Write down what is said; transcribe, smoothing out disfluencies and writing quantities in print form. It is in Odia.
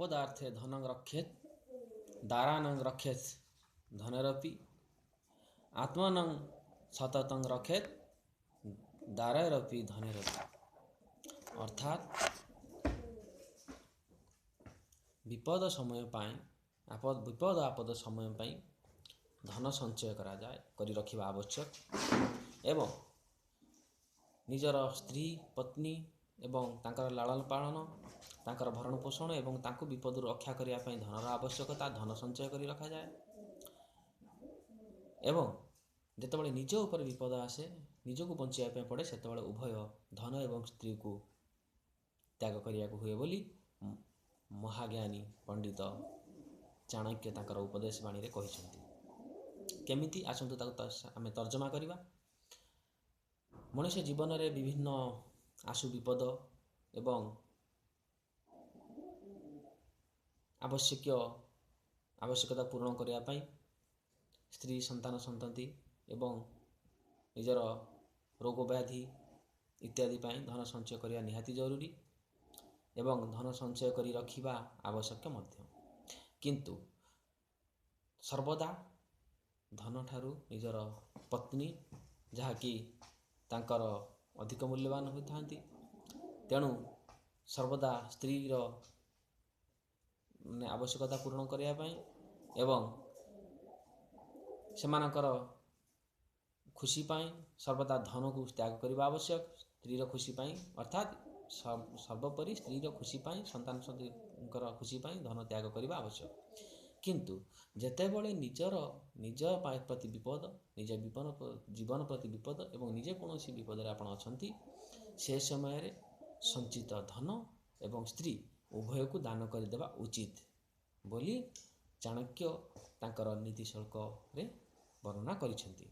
ଆପଦାର୍ଥେ ଧନଂ ରକ୍ଷେତ୍ ଦାରାନଂ ରକ୍ଷେତ୍ ଧନରପି ଆତ୍ମାନଂ ସତତଂ ରକ୍ଷେତ୍ ଦାରୈରପି ଧନେରପି। ଅର୍ଥାତ୍ ବିପଦ ସମୟ ପାଇଁ, ବିପଦ ଆପଦ ସମୟ ପାଇଁ ଧନ ସଞ୍ଚୟ କରାଯାଏ, କରି ରଖିବା ଆବଶ୍ୟକ ଏବଂ ନିଜର ସ୍ତ୍ରୀ ପତ୍ନୀ ଏବଂ ତାଙ୍କର ଲାଳନ ପାଳନ, ତାଙ୍କର ଭରଣ ପୋଷଣ ଏବଂ ତାଙ୍କୁ ବିପଦରୁ ରକ୍ଷା କରିବା ପାଇଁ ଧନର ଆବଶ୍ୟକତା, ଧନ ସଞ୍ଚୟ କରି ରଖାଯାଏ। ଏବଂ ଯେତେବେଳେ ନିଜ ଉପରେ ବିପଦ ଆସେ, ନିଜକୁ ବଞ୍ଚିବା ପାଇଁ ପଡ଼େ, ସେତେବେଳେ ଉଭୟ ଧନ ଏବଂ ସ୍ତ୍ରୀକୁ ତ୍ୟାଗ କରିବାକୁ ହୁଏ ବୋଲି ମହାଜ୍ଞାନୀ ପଣ୍ଡିତ ଚାଣକ୍ୟ ତାଙ୍କର ଉପଦେଶ ବାଣୀରେ କହିଛନ୍ତି। କେମିତି ଆସନ୍ତୁ ତାକୁ ଆମେ ତର୍ଜମା କରିବା। ମଣିଷ ଜୀବନରେ ବିଭିନ୍ନ ଆଶୁ ବିପଦ ଏବଂ ଆବଶ୍ୟକୀୟ ଆବଶ୍ୟକତା ପୂରଣ କରିବା ପାଇଁ ସ୍ତ୍ରୀ, ସନ୍ତାନ ସନ୍ତତି ଏବଂ ନିଜର ରୋଗ ବ୍ୟାଧି ଇତ୍ୟାଦି ପାଇଁ ଧନ ସଞ୍ଚୟ କରିବା ନିହାତି ଜରୁରୀ ଏବଂ ଧନ ସଞ୍ଚୟ କରି ରଖିବା ଆବଶ୍ୟକ ମଧ୍ୟ। କିନ୍ତୁ ସର୍ବଦା ଧନଠାରୁ ନିଜର ପତ୍ନୀ, ଯାହାକି ତାଙ୍କର ଅଧିକ ମୂଲ୍ୟବାନ ହୋଇଥାନ୍ତି, ତେଣୁ ସର୍ବଦା ସ୍ତ୍ରୀର ମାନେ ଆବଶ୍ୟକତା ପୂରଣ କରିବା ପାଇଁ ଏବଂ ସେମାନଙ୍କର ଖୁସି ପାଇଁ ସର୍ବଦା ଧନକୁ ତ୍ୟାଗ କରିବା ଆବଶ୍ୟକ। ସ୍ତ୍ରୀର ଖୁସି ପାଇଁ, ଅର୍ଥାତ୍ ସର୍ବୋପରି ସ୍ତ୍ରୀର ଖୁସି ପାଇଁ, ସନ୍ତାନ ସନ୍ତତିଙ୍କର ଖୁସି ପାଇଁ ଧନ ତ୍ୟାଗ କରିବା ଆବଶ୍ୟକ। କିନ୍ତୁ ଯେତେବେଳେ ନିଜର ନିଜ ପ୍ରତି ବିପଦ, ନିଜ ଜୀବନ ପ୍ରତି ବିପଦ ଏବଂ ନିଜେ କୌଣସି ବିପଦରେ ଆପଣ ଅଛନ୍ତି, ସେ ସମୟରେ ସଞ୍ଚିତ ଧନ ଏବଂ ସ୍ତ୍ରୀ ଉଭୟକୁ ଦାନ କରିଦେବା ଉଚିତ ବୋଲି ଚାଣକ୍ୟ ତାଙ୍କର ନୀତି ଶ୍ଳୋକରେ ବର୍ଣ୍ଣନା କରିଛନ୍ତି।